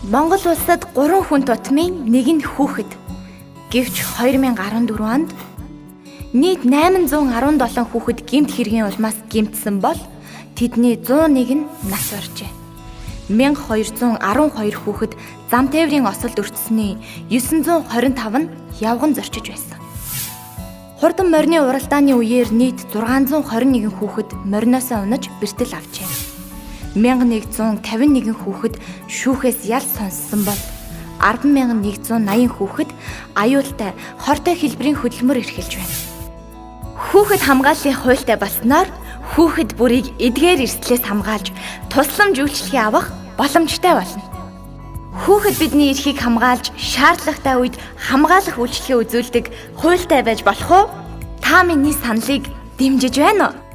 Монгол улсад 3 хүн тутмын нэг нь хүүхэд. Гэвч 2014 онд нийт 817 хүүхэд гэмт хэргийн улмаас гэмтсэн бол тэдний 101 нь нас баржээ. 1212 хүүхэд зам тээврийн осолд өртсөний 925 нь явган зорчиж байсан. Хурдан морины уралдааны үеэр нийт 621 хүүхэд мориноосоо унаж бэртэл авчээ. 1151 хүүхэд шүүхээс ял сонссон бол 10,180 хүүхэд аюултай хортой хэлбэрийн хөдөлмөр эрхэлж байна. Хүүхэд хамгааллын хуультай болсноор хүүхэд бүрийг эдгээр эрсдлээс хамгаалж тусламж үйлчилгээ авах боломжтой болно. Хүүхэд бидний эрхийг хамгаалж шаардлагатай үед хамгаалах үйлчилгээ үзүүлдэг хуультай байж болох уу? Та миний саналыг дэмжиж байна уу?